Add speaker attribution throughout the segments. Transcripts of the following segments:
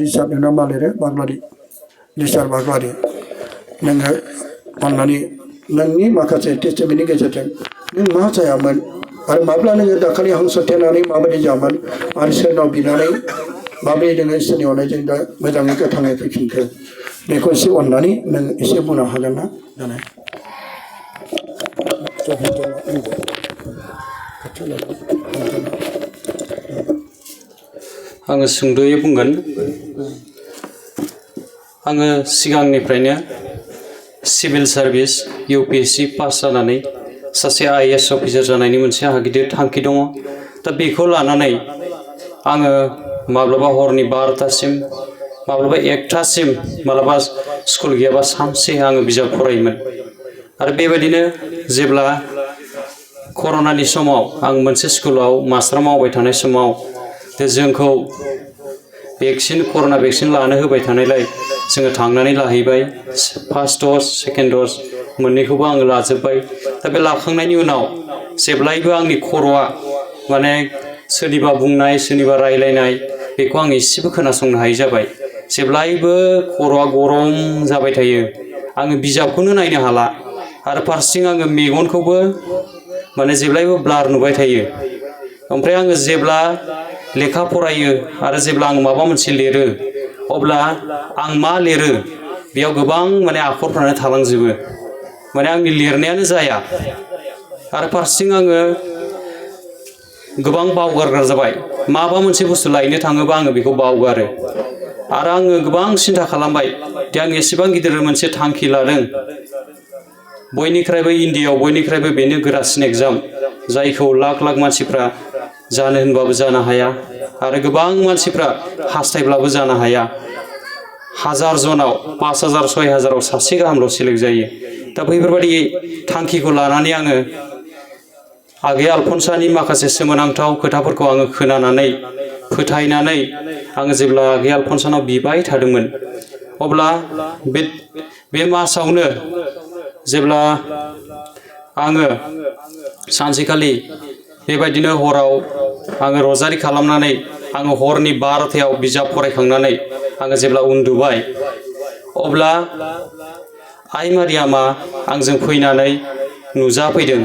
Speaker 1: Richard नोंना मा लिरो बाग्लारि रिचार्ड बाग्लारि नोङो अननानै नोंनि माखासे टेस्टिमेन्टनि गेजेरजों नों मा जायामोन आरो माब्ला नोङो दाखालि हांसो थेनानै माबायदि जामोन आरो सोरनाव बिनानै माबोरै नोङो इसोरनि अननायजों दा मोजाङै गोथाङै फैफिनखो बेखौ एसे अननानै नों एसे बुंनो हागोन ना जानाय
Speaker 2: आङो सुंद'यै बुंगोन आङो सिगांनिफ्रायनो सिभिल सार्भिस UPSC पास जानानै सासे IAS अफिसार जानायनि मोनसे आंहा गिदिर थांखि दङ दा बेखौ लानानै आङो माब्लाबा हरनि 12टासिम माब्लाबा 1टासिम माब्लाबा स्कुल गैयाबा सानसे आङो बिजाब फरायोमोन आरो बेबायदिनो जेब्ला कर'नानि समाव आं मोनसे स्कुलाव मास्टार मावबाय थानाय समाव जोंखौ कर'ना भेक्सिन लानो होबाय थानायलाय जोङो थांनानै लाहैबाय फार्स्ट द'ज सेकेन्ड द'ज मोननैखौबो आङो लाजोब्बाय दा बे लाखांनायनि उनाव जेब्लायबो आंनि खर'आ माने सोरनिबा बुंनाय सोरनिबा रायलायनाय बेखौ आं एसेबो खोनासंनो हायै जाबाय जेब्लायबो खर'आ गरम जाबाय थायो आङो बिजाबखौनो नायनो हाला आरो फारसेथिं आङो मेगनखौबो माने जेब्लायबो ब्लार नुबाय थायो ओमफ्राय आङो जेब्ला लेखा फरायो आरो जेब्ला आं माबा मोनसे लिरो अब्ला आं मा लिरो बेयाव गोबां माने आखरफ्रानो थालांजोबो माने आंनि लिरनायानो जाया आरो फारसेथिं आङो गोबां बावगारग्रा जाबाय माबा मोनसे बुस्थु लायनो थाङोबा आङो बेखौ बावगारो आरो आङो गोबां सिन्था खालामबाय दि आं एसेबां गिदिर मोनसे थांखि लादों बयनिख्रायबो इन्डियायाव बयनिख्रायबो बेनो गोरासिन एग्जाम जायखौ लाख लाख मानसिफ्रा जानो होनबाबो जानो हाया आरो गोबां मानसिफ्रा हास्थायब्लाबो जानो हाया 1000 जनाव 5000 6000आव सासे गाहामल' सेलेक्ट जायो दा बैफोरबायदि थांखिखौ लानानै आङो आगै आलफनसानि माखासे सोमोनांथाव खोथाफोरखौ आङो खोनानानै फोथायनानै आङो जेब्ला आगै आलफनसानाव बिबाय थादोंमोन अब्ला बे मासावनो जेब्ला आङो सानसेखालि बेबायदिनो हराव आङो रजारि खालामनानै आङो हरनि 12टायाव बिजाब फरायखांनानै आङो जेब्ला उन्दुबाय अब्ला आइ मारियामा आंजों फैनानै नुजाफैदों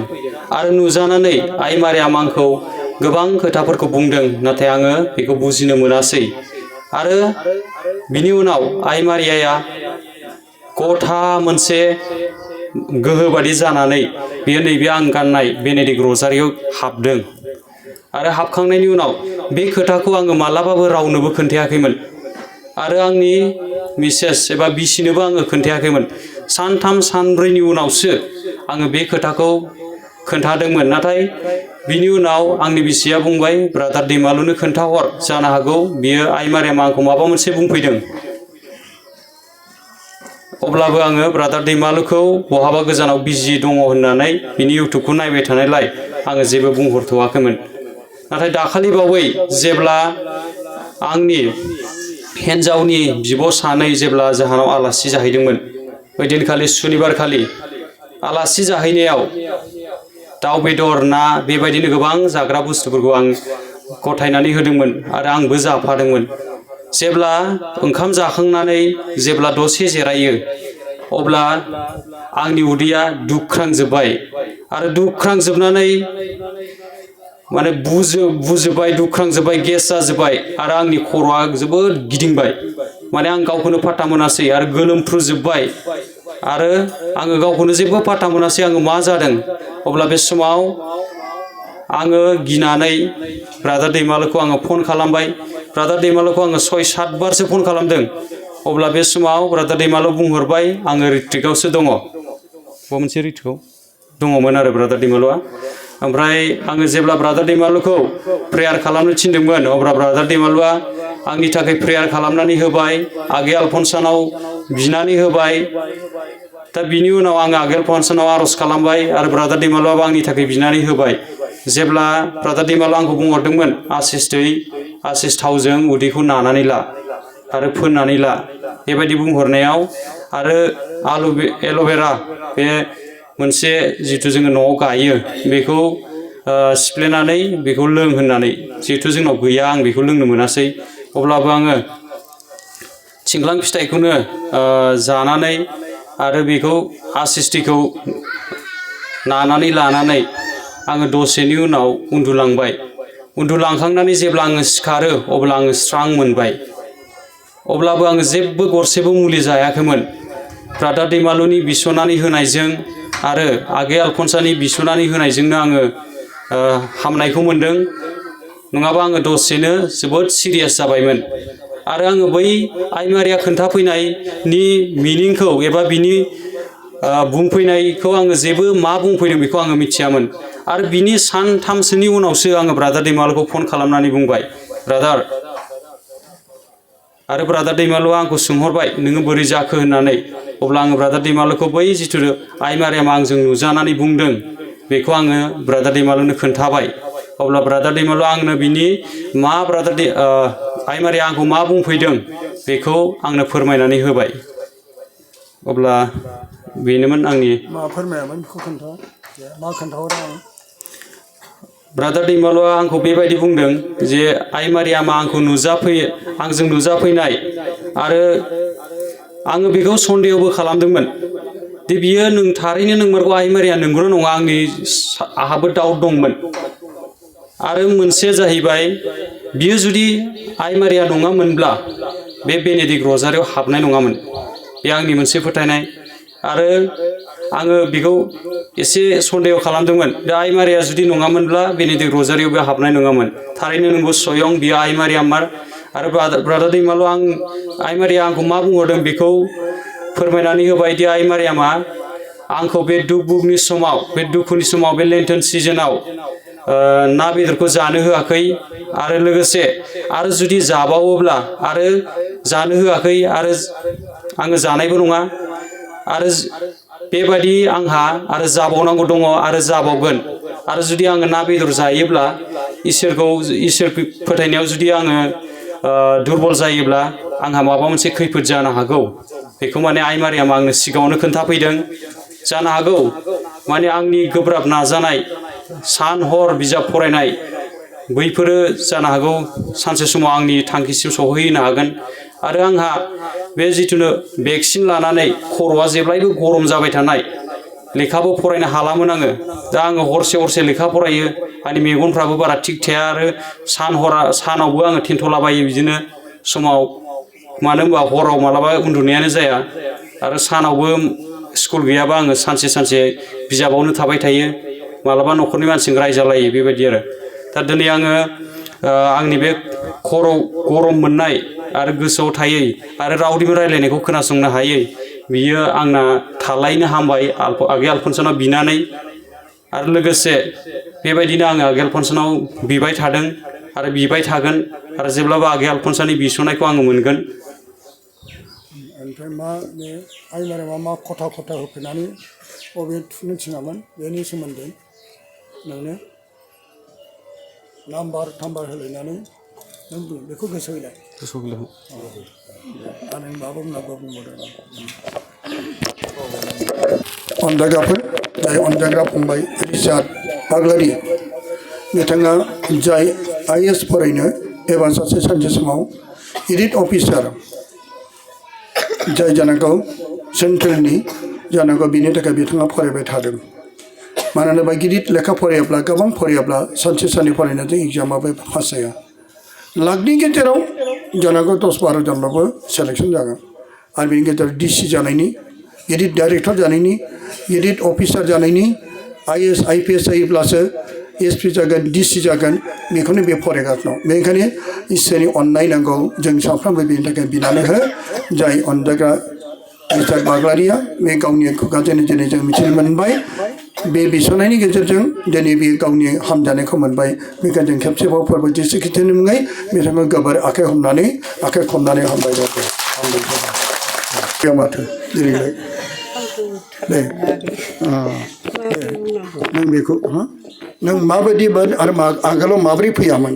Speaker 2: आरो नुजानानै आइ मारियाम आंखौ गोबां खोथाफोरखौ बुंदों नाथाय आङो बेखौ बुजिनो मोनासै आरो बिनि उनाव आइ मारियाया गथा मोनसे गोहो बादि जानानै बियो नैबे आं गाननाय बेनेडिक्ट रजारियाव हाबदों आरो हाबखांनायनि उनाव बे खोथाखौ आङो मालाबाबो रावनोबो खोन्थायाखैमोन आरो आंनि मिसेस एबा बिसिनोबो आङो खोन्थायाखैमोन सानथाम सानब्रैनि उनावसो आङो बे खोथाखौ खोन्थादोंमोन नाथाय बिनि उनाव आंनि बिसिया बुंबाय ब्रादार दैमालुनो खोन्थाहर जानो हागौ बियो आइ मारियामा आंखौ माबा मोनसे बुंफैदों अब्लाबो आङो ब्रादार दैमालुखौ बहाबा गोजानाव बिजि दङ होननानै बिनि इउटुबखौ नायबाय थानायलाय आङो जेबो बुंहरथ'वाखैमोन नाथाय दाखालि बावै जेब्ला आंनि हिन्जावनि बिब' सानै जेब्ला जाहानाव आलासि जाहैदोंमोन ओइदिनखालि सुनिबारखालि आलासि जाहैनायाव दाउ बेदर ना बेबायदिनो गोबां जाग्रा बुस्थुफोरखौ आं गथायनानै होदोंमोन आरो आंबो जाफादोंमोन जेब्ला ओंखाम जाखांनानै जेब्ला दसे जिरायो अब्ला आंनि उदैया दुख्रांजोब्बाय आरो दुख्रांजोबनानै माने बुजोब्बाय दुख्रांजोब्बाय गेस जाजोब्बाय आरो आंनि खर'आ जोबोद गिदिंबाय माने आं गावखौनो फात्ता मोनासै आरो गोलोमफ्रुजोब्बाय आरो आङो गावखौनो जेबो फात्ता मोनासै आङो मा जादों अब्ला बे समाव आङो गिनानै ब्रादार दैमालुखौ आङो फन खालामबाय ब्रादार दैमालुखौ आङो 6-7 बारसो फन खालामदों अब्ला बे समाव ब्रादार दैमालु बुंहरबाय आङो रिट्रिकआवसो दङ बबेबा मोनसे रिट्रिकआव दङमोन आरो ब्रादार दैमालुआ ओमफ्राय आङो जेब्ला ब्रादार दैमालुखौ प्रेयार खालामनो थिनदोंमोन अब्ला ब्रादार दैमालुआ आंनि थाखाय प्रेयार खालामनानै होबाय आगै आलफनसानाव बिनानै होबाय दा बिनि उनाव आङो आगै आलफनसानाव आर'ज खालामबाय आरो ब्रादार दैमालुआबो आंनि थाखाय बिनानै होबाय जेब्ला ब्रादार दैमालुआ आंखौ बुंहरदोंमोन आसिस थावजों उदैखौ नानानै ला आरो फोननानै ला बेबायदि बुंहरनायाव आरो एल'भेरा बे मोनसे जिथु जोङो न'आव गायो बेखौ सिफ्लेनानै बेखौ लों होननानै जिहेथु जोंनाव गैया आं बेखौ लोंनो मोनासै अब्लाबो आङो थिंख्लां फिथाइखौनो जानानै आरो बेखौ आसिस्थिखौ नानानै लानानै आङो दसेनि उनाव उन्दुलांबाय। उन्दुलांखांनानै जेब्ला आङो सिखारो अब्ला आङो स्रां मोनबाय। अब्लाबो आङो जेबो गरसेबो मुलि जायाखैमोन। ब्रादार दैमालुनि बिसनानै होनायजों आरो आगै आलफनसानि बिसनानै होनायजोंनो आङो हामनायखौ मोन्दों। नङाबा आङो दसेनो जोबोद सिरियास जाबायमोन। आरो आङो बै आइ मारिया खोन्थाफैनायनि मिनिंखौ एबा बिनि बुंफैनायखौ आङो जेबो मा बुंफैदों बेखौ आङो मिथियामोन। आरो बिनि सानथामसोनि उनावसो आङो ब्रादार दैमालुखौ फन खालामनानै बुंबाय, ब्रादार। आरो ब्रादार दैमालुआ आंखौ सोंहरबाय नोङो बोरै जाखो होननानै। अब्ला आङो ब्रादार दैमालुखौ बै जिथु आइ मारियामा आंजों नुजानानै बुंदों बेखौ आङो ब्रादार दैमालुनो खोन्थाबाय। अब्ला ब्रादार दैमालुआ आंनो बिनि मा आइ मारिया आंखौ मा बुंफैदों बेखौ आंनो फोरमायनानै होबाय। अब्ला बेनोमोन आंनि
Speaker 1: मा फोरमायामोन बेखौ खोन्था, मा खोन्थाहरा आं।
Speaker 2: ब्रादार दैमालुआ आंखौ बेबायदि बुंदों जे आइ मारियामा आंखौ आंजों नुजाफैनाय आरो आङो बेखौ सन्देहबो खालामदोंमोन दि बियो थारैनो नंमारगौ आइ मारिया नंगौना नङा, आंहाबो डाउट दंमोन। आरो मोनसेया जाहैबाय बियो जुदि आइ मारिया नङामोनब्ला बे बेनेडिक्ट रजारियाव हाबनाय नङामोन। बे आंनि मोनसे फोथायनाय। आरो आङो बेखौ एसे सन्देह खालामदोंमोन दा आइ मारिया जुदि नङामोनब्ला बेनेडिक्ट रजारियाव बे हाबनाय नङामोन। थारैनो नंगौ स्वयं बियो आइ मारिया मार। आरो ब्रादार दैमालु आइ मारिया आंखौ मा बुंहरदों बेखौ फोरमायनानै होबाय दि आइ मारियामा आंखौ बे दुखुनि समाव, बे दुखुनि समाव, बे लेन्टन सिजोनाव ना बेदरखौ जानो होआखै। आरो लोगोसे आरो जुदि जाबावोब्ला आरो जानो होआखै आरो आङो जानायबो नङा। आरो बेबायदि आंहा आरो जाबावनांगौ दङ आरो जाबावगोन। आरो जुदि आङो ना बेदर जायोब्ला इसोर फोथायनायाव जुदि आङो दुरबल जायोब्ला आंहा माबा मोनसे खैफोद जानो हागौ। बेखौ माने आइ मारियामा आंनो सिगाङावनो खोन्थाफैदों। जानो हागौ माने आंनि गोब्राब नाजानाय, सान हर बिजाब फरायनाय, बैफोरो जानो हागौ सानसे समाव आंनि थांखिसिम सहैहोनो हागोन। आरो आंहा बे जिथुनो भेक्सिन लानानै खर'आ जेब्लायबो गरम जाबाय थानाय, लेखाबो फरायनो हालामोन आङो। दा आङो हरसे लेखा फरायो, आंनि मेगनफ्राबो बारा थिग थाया। आरो सानावबो आङो थेन्थ'लाबायो बिदिनो समाव। मानो होनबा हराव मालाबा उन्दुनायानो जाया। आरो सानावबो स्कुल गैयाबा आङो सानसे बिजाबावनो थाबाय थायो। मालाबा न'खरनि मानसिजों रायजालायो बेबायदि आरो। दा दिनै आङो आंनि बे खर' गरम मोननाय आरो गोसोआव थायै आरो रावनिबो रायलायनायखौ खोनासंनो हायै, बियो आंना थालायनो हामबाय आगै आलफनसानाव बिनानै। आरो लोगोसे बेबायदिनो आङो आगै आलफनसानाव बिबाय थादों आरो बिबाय थागोन। आरो जेब्लाबो आगै आलफनसानि बिस'नायखौ आङो मोनगोन।
Speaker 1: ओमफ्राय मा बे आइ मारियामा मा खथा होफैनानै बबे थुनो थिनामोन बेनि सोमोन्दै नोंनो नाम्बार होलायनानै नों बेखौ गोसो गैला। आरो माबा बुंनांगौ बुंबावदों। अनजायग्राफोर, जाय अनजायग्रा फंबाय रिचार्ड बाग्लारि, बिथाङा जाय IAS फरायनो एबा सानसे समाव एडिट अफिसार जाय जानांगौ सेन्ट्रेलनि जानांगौ, बिनि थाखाय बिथाङा फरायबाय थादों। मानोना बा गिदिर लेखा फरायाब्ला, गोबां फरायाब्ला सानसे फरायनायजों एग्जामाबो पास जाया। लाखनि गेजेराव जानांगौ 10-12 जनबाबो सेलेक्सन जागोन। आरो बेनि गेजेराव DC जानायनि, एडिट डाइरेक्टर जानायनि, एडिट अफिसार जानायनि, IAS IPS जायोब्लासो SP जागोन, DC जागोन। बेखौनो बे फरायगासिनो दं। बेनिखायनो इसोरनि अननाय नांगौ। जों साफ्रोमबो बेनि थाखाय बिनानै हो। जाय अनजायग्रा रिचार्ड बाग्लारिया बे गावनि खुगाजोंनो दिनै जों मिथिनो मोनबाय। बे बिस'नायनि गेजेरजों दिनै बे गावनि हामजानायखौ मोनबाय। बेखायनो जों खेबसेबाव फोरबो जिसु ख्रीष्टनि मुङै बिथांखौ गोबोर आखाइ खबनानै हामबाय जाबाय। माथो दिनैलाय दे नों बेखौ नों माबायदि आरो आगोलाव माबोरै फैयामोन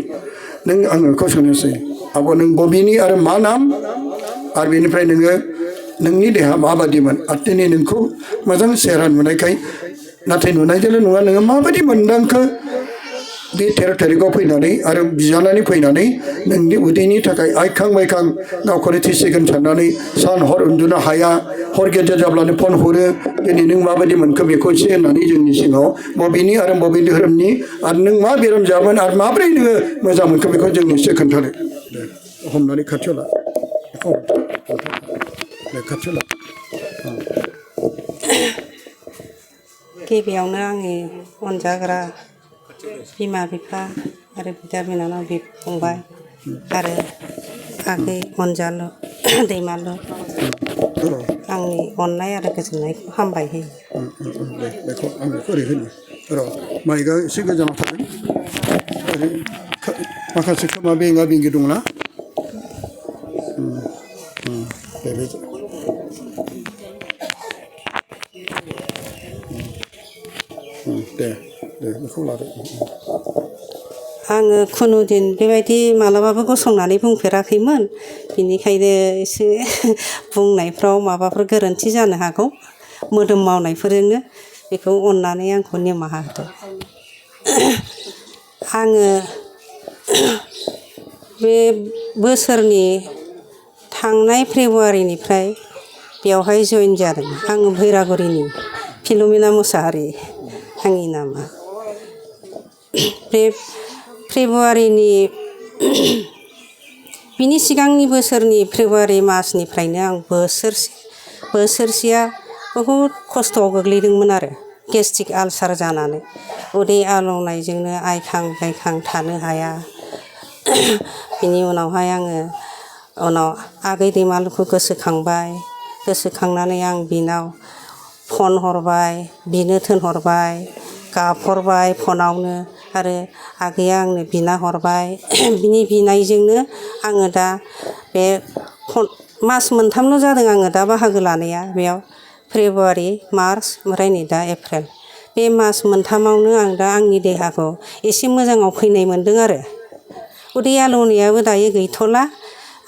Speaker 1: नों आंखौ सोंनोसै। आब' नों बबेनि आरो मा नाम, आरो बेनिफ्राय नोंनि देहा माबादिमोन? आरो दिनै नोंखौ मोजां सेहेरा नुनायखाय, नाथाय नुनायजोंल' नङा, नोङो माबायदि मोनदांखो बे 13 थारिखआव फैनानै आरो बिजानानै फैनानै नोंनि उदैनि थाखाय आइखां बायखां गावखौनो थैसिगोन साननानै सान हर उन्दुनो हाया हर गेजेर जाब्लानो फन हरो दिनै नों माबायदि मोनखो बेखौ एसे होननानै जोंनि सिगाङाव बबेनि आरो बबे धोरोमनि आरो नों मा बेराम जामोन आरो माब्रै नोङो मोजां मोनखो बेखौ जोंनि एसे खोन्थादो हमनानै खाथियाव ला खाथियाव ला
Speaker 3: गिबियावनो आंनि अनजाग्रा बिमा बिफा आरो बिदा बिनानाव फंबाय आरो आगै अनजालु दैमालु आंनि अननाय आरो गोजोननायखौ हामबाय होयो
Speaker 1: बेखौ आं बेखौ ओरै होनो र' माइकआ एसे गोजानाव थागोन ओरै माखासे खोमा बेंगा बेंगि दंना दे बेखौ लादो
Speaker 3: आङो खुनुदिन बेबायदि मालाबाबो गसंनानै बुंफेराखैमोन बिनिखायनो एसे बुंनायफ्राव माबाफोर गोरोन्थि जानो हागौ मोदोम मावनायफोरजोंनो बेखौ अननानै आंखौ निमाहा होदो आङो बे बोसोरनि थांनाय फेब्रुवारिनिफ्राय बेवहाय जइन जादों आङो भैरागुरिनि फिलमिना मुसाहारि आंनि नामा बे फेब्रुवारिनि बिनि सिगांनि बोसोरनि फेब्रुवारि मासनिफ्रायनो आं बोसोरसेया बहुद खस्थ'आव गोग्लैदोंमोन आरो गेस्ट्रिक आलसार जानानै उदै आलौनायजोंनो आइखां बायखां थानो हाया बिनि उनावहाय आङो उनाव आगै दैमालुखौ गोसोखांबाय गोसोखांनानै आं बिनाव फन हरबाय बिनो थिनहरबाय गाबहरबाय फनावनो आरो आगैया आंनो बिना हरबाय बिनि बिनायजोंनो आङो दा बे मास मोनथामल' जादों आङो दा बाहागो लानाया बेयाव फेब्रुवारि मार्च ओमफ्राय नै दा एप्रिल बे मास मोनथामावनो आं दा आंनि देहाखौ एसे मोजाङाव फैनाय मोन्दों आरो उदै आलौनायाबो दायो गैथ'ला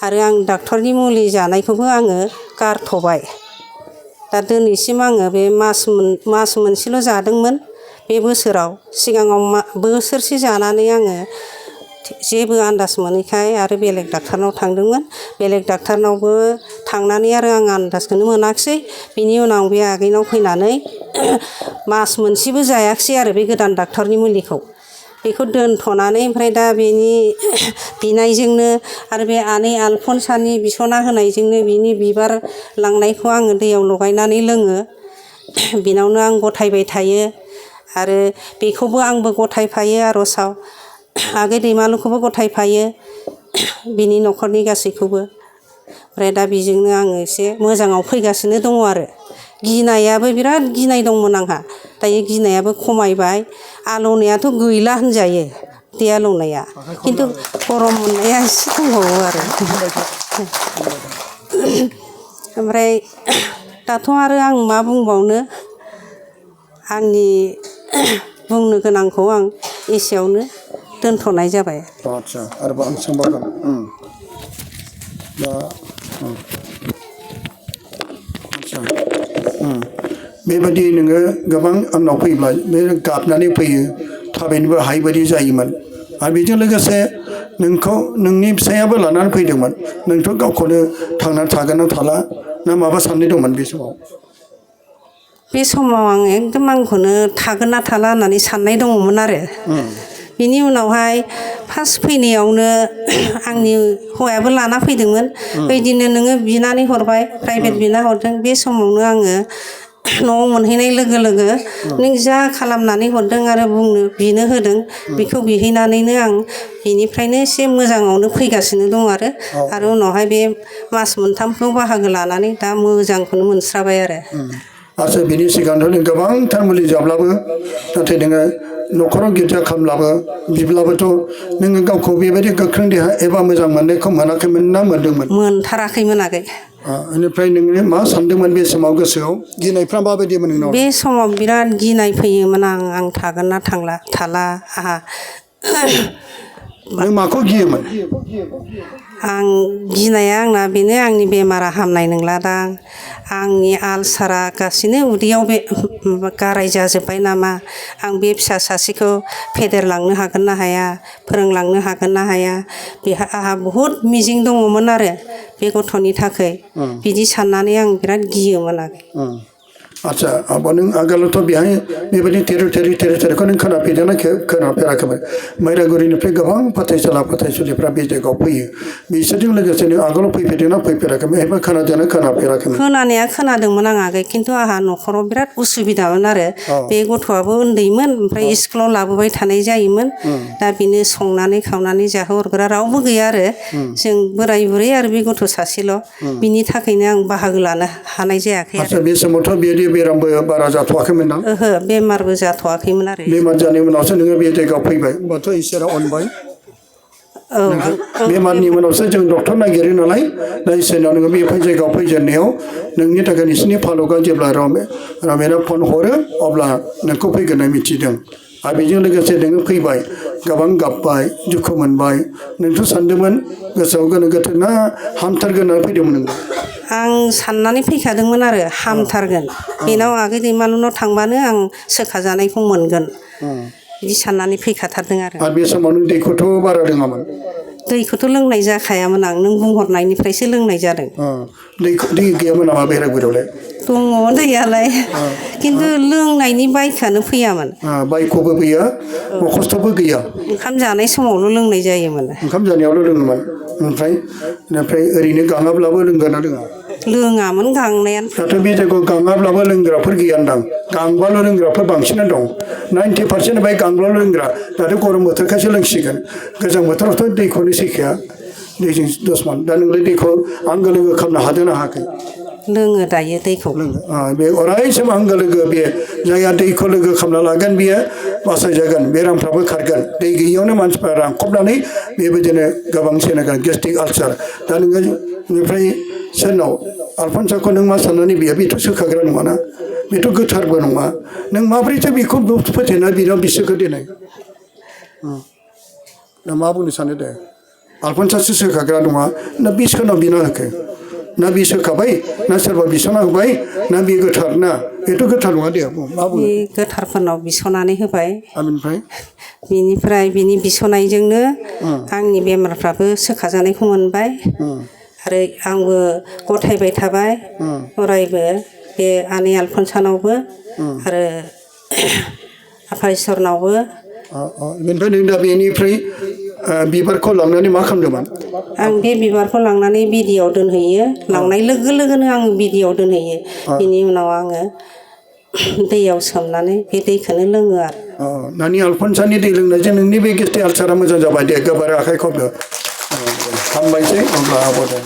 Speaker 3: आरो आं डाक्टरनि मुलि जानायखौबो आङो गारथ'बाय दा दिनैसिम आङो बे मास मोनसेल' जादोंमोन बे बोसोराव सिगाङाव बोसोरसे जानानै आङो जेबो आन्दाज मोनैखाय आरो बेलेग डाक्टारनाव थांदोंमोन बेलेग डाक्टारनावबो थांनानै आरो आं आन्दाजखौनो मोनाखिसै बिनि उनाव बे आगैनाव फैनानै मास मोनसेबो जायाखिसै आरो बे गोदान डाक्टरनि मुलिखौ बेखौ दोनथ'नानै ओमफ्राय दा बेनि बिनायजोंनो आरो बे आनै आलफनसानि बिसना होनायजोंनो बिनि बिबार लांनायखौ आङो दैयाव लगायनानै लोङो बिनावनो आं गथायबाय थायो आरो बेखौबो आंबो गथायफायो आर'जआव आगै दैमालुखौबो गथायफायो बिनि न'खरनि गासैखौबो ओमफ्राय दा बेजोंनो आङो एसे मोजाङाव फैगासिनो दङ आरो गिनायाबो बिराद गिनाय दंमोन आंहा दायो गिनायाबो खमायबाय आलौनायाथ' गैला होनजायो उदै आलौनाया खिन्थु गरम मोननाया एसे दंबावो आरो ओमफ्राय दाथ' आरो आं मा बुंबावनो आंनि बुंनो गोनांखौ आं एसेयावनो दोनथ'नाय जाबाय
Speaker 1: आदसा आरोबाव आं सोंबावगोन दा आदसा बेबायदि नोङो गोबां आंनाव फैब्ला बे गाबनानै फैयो थाबायनोबो हायि बायदि जायोमोन आरो बेजों लोगोसे नोंखौ नोंनि फिसायाबो लानानै फैदोंमोन नोंथ' गावखौनो थांनानै थागोन ना थाला ना माबा साननाय दंमोन बे समाव
Speaker 3: बे समाव आं एकदम आंखौनो थागोन ना थाला होननानै साननाय दङमोन आरो बिनि उनावहाय फार्स्ट फैनायावनो आंनि हौवायाबो लाना फैदोंमोन बिदिनो नोङो बिनानै हरबाय प्राइभेट बिना हरदों बे समावनो आङो न'आव मोनहैनाय लोगो लोगो नों जा खालामनानै हरदों आरो बिनो होदों बेखौ बिहैनानैनो आं बिनिफ्रायनो एसे मोजाङावनो फैगासिनो दं आरो उनावहाय बे मास मोनथामखौ बाहागो लानानै दा मोजांखौनो मोनस्राबाय आरो
Speaker 1: आच्चा बिनि सिगांथ' नों गोबांथार मुलि जाब्लाबो नाथाय नोङो न'खराव गिर्जा खालामब्लाबो बिब्लाबोथ' नोङो गावखौ बेबायदि गोख्रों देहा एबा मोजां मोननायखौ मोनाखैमोन ना मोनदोंमोन
Speaker 3: मोनथाराखैमोन आगै
Speaker 1: बेनिफ्राय नोङो मा सानदोंमोन बे समाव गोसोआव गिनायफ्रा माबायदिमोन नोंनाव
Speaker 3: बे समाव बिराद गिनाय फैयोमोन आं थागोन ना थाला आंहा
Speaker 1: नों माखौ गियोमोन
Speaker 3: आं गिनाया आंना बेनो आंनि बेमारा हामनाय नंला दां आंनि आलसारा गासिनो उदैयाव बे गाराय जाजोब्बाय नामा आं बे फिसा सासेखौ फेदेरलांनो हागोन ना हाया फोरोंलांनो हागोन ना हाया बेहा आंहा बहुद मिजिं दङमोन आरो बे गथ'नि थाखाय बिदि साननानै आं बिराद गियोमोन आरो
Speaker 1: आच्छा आबा नों आगोलावथ' बेहाय बेबायदि टेरिट'रिखौ नों खोनाफेरदोंना खोनाफेराखैमोन मैरागुरिनिफ्राय गोबां फोथायसुला फोथायसुलिफ्रा बे जायगायाव फैयो बिसोरजों लोगोसे नों आगोलाव फैफेरदोंना फैफेराखैमोन एबा खोनादोंना खोनाफेराखैमोन
Speaker 3: खोनानाया खोनादोंमोन आं आगै खिन्थु आंहा न'खराव बिराद उसुबिदामोन आरो बे गथ'आबो उन्दैमोन ओमफ्राय स्कुलाव लाबोबाय थानाय जायोमोन दा बेनो संनानै खावनानै जाहोहरग्रा रावबो गैया आरो जों बोराय बुरै आरो बे गथ' सासेल' बिनि थाखायनो आं बाहागो लानो हानाय जायाखै
Speaker 1: आच्छा बे समावथ' बेबायदि बेरामबो बारा जाथ'वाखैमोन दां
Speaker 3: ओहो बेमारबो जाथ'वाखैमोन आरो
Speaker 1: बेमार जानायनि उनावसो नोङो बे जायगायाव फैबाय होमबाथ' इसोरा अनबाय
Speaker 3: औ
Speaker 1: बेमारनि उनावसो जों डक्टर नागिरो नालाय दा इसोरनाव नोङो बे जायगायाव फैजेननायाव नोंनि थाखाय नोंसिनि फालुगा जेब्ला रमेना फन हरो अब्ला नोंखौ फैगोननाय मिथिदों आरो बेजों लोगोसे नोङो फैबाय गोबां गाबबाय दुखु मोनबाय नोंथ' सानदोंमोन गोसोआव गोनो गोथो ना हामथारगोन होननानै फैदोंमोन नों
Speaker 3: आं साननानै फैखादोंमोन आरो हामथारगोन बेनाव आगै दैमालुनाव थांबानो आं सोखाजानायखौ मोनगोन बिदि साननानै फैखाथारदों आरो
Speaker 1: बे समाव नों दैखौथ' बारा रोङामोन
Speaker 3: दैखौथ' लोंनाय जाखायामोन आं नों बुंहरनायनिफ्रायसो लोंनाय जादों
Speaker 1: दै गैयामोन नामा बेरागुरियावलाय
Speaker 3: दङ दैयालाय खिन्थु लोंनायनि बाइकआनो फैयामोन
Speaker 1: बाइकखौबो गैया खस्थ'बो गैया
Speaker 3: ओंखाम जानाय समावल' लोंनाय जायोमोन
Speaker 1: ओंखाम जानायावल' लोङोमोन ओमफ्राय ओरैनो गाङाब्लाबो लोंगोन ना लोङा
Speaker 3: लोङामोन गांनायानो
Speaker 1: दाथ' बे जायगायाव गाङाब्लाबो लोंग्राफोर गैयानदां गांबाल' लोंग्राफोर बांसिनानो दं 90% बाय गांब्लाल' लोंग्रा दाथ' गरम बोथोरखायसो लोंसिगोन गोजां बोथोरावथ' दैखौनो सैखाया दैजों दसमान दा नोंलाय दैखौ आंगो लोगो खालामनो हादों ना हायाखै
Speaker 3: लोङो दायो दैखौ
Speaker 1: बे अरायसम आंगो लोगो बे जायहा दैखौ लोगो खालामना लागोन बियो बासायजागोन बेरामफ्राबो खारगोन दै गैयियावनो मानसिफ्रा रानख्रबनानै बेबायदिनो गोबां सेनागोन गेस्ट्रिक आलसार दा नोङो बेनिफ्राय सोरनाव आलफनसाखौ नों मा साननानै बेथ' सोखाग्रा नङाना बेथ' गोथारबो नङा नों माब्रैथो बेखौ फोथायना बेनाव बिसोरखौ देनाय दा मा बुंनो सानो दे आलफनसासो सोखाग्रा नङा ना बे सोरनाव बिना होखो ना बे सोखाबाय ना सोरबा बिसना होबाय ना बे गोथार ना बेथ' गोथार नङा दे मा बुङो
Speaker 3: बे गोथारफोरनाव बिसनानै होबाय
Speaker 1: ओमफ्राय
Speaker 3: बिनि बिसनायजोंनो आंनि बेमारफ्राबो सोखाजानायखौ मोनबाय आरो आंबो गथायबाय थाबाय अरायबो बे आनै आलफनसानावबो आरो आफा इसोरनावबो
Speaker 1: बेनिफ्राय नों दा बेनिफ्राय बिबारखौ लांनानै मा खालामदोंमोन
Speaker 3: आं बे बिबारखौ लांनानै बिदियाव दोनहैयो लांनाय लोगो लोगोनो आं बिदियाव दोनहैयो बिनि उनाव आङो दैयाव सोमनानै बे दैखौनो लोङो आरो
Speaker 1: नानि आलफनसानि दै लोंनायजों नोंनि बे गेस्ट्रिक आलसारा मोजां जाबाय दे गोबार आखाइ खबदो हामबायसै अब्ला आब' दे